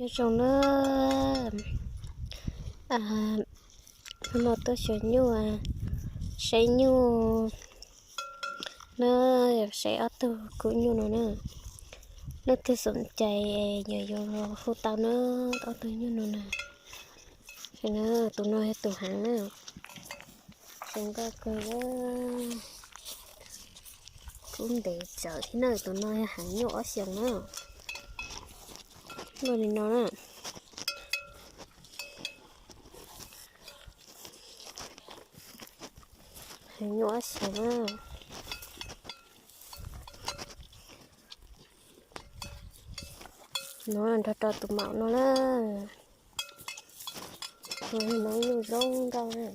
Nyob zoo na, hnub no tuaj xyuas nyuj, saib nyuj na, saib ob tug kub nyuj no na. Leej twg xoom cai yuav yuav los hu tau na, ob tug nyuj no na. Tus no yog tus heev na, zoo nkauj kawg. Kub ntev tsawv thiab na, tus no yog heev nyuj ob xyoos na. Luaj li no na. Heev nyuj ob xyoos na. No nrog rau tus maum no na. Tus no nyuj zoo nkauj na.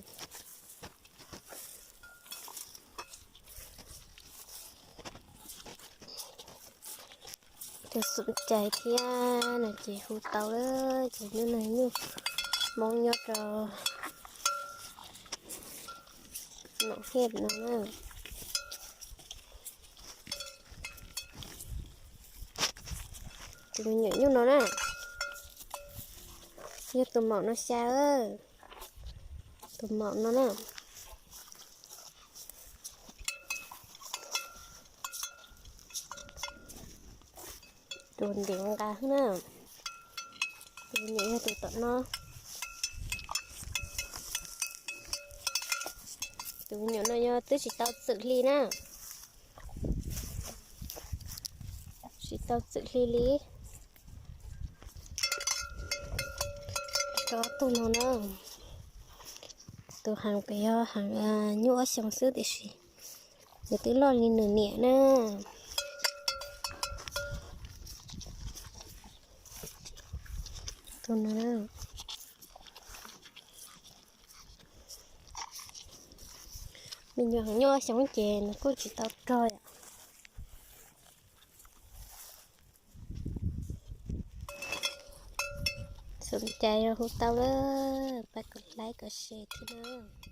Tus xoom cai thiab no ces hu tau lawm, ces nyuj no nyuj Hmoob nyob rau Noom Hiaj no na. Tus me nyuam nyuj no na, yog tus maum no xya, tus maum no na. Tus ntev nqa na, tus me nyuam yog tus tom no. Tus me nyuam no yog twb tsis tau txwm hli na, tsis tau txwm hli li. Rau ob tug no na, tus heev pem yog heev nyuj ob xyoos xwb tiam sis nws twb loj li nws niam na. Tus no na, me nyuam heev nyuj ob xyoos ces nws kuj tsis tau rog yom. Xoom cai los hu tau lawm, pab kom like kom share thiab na.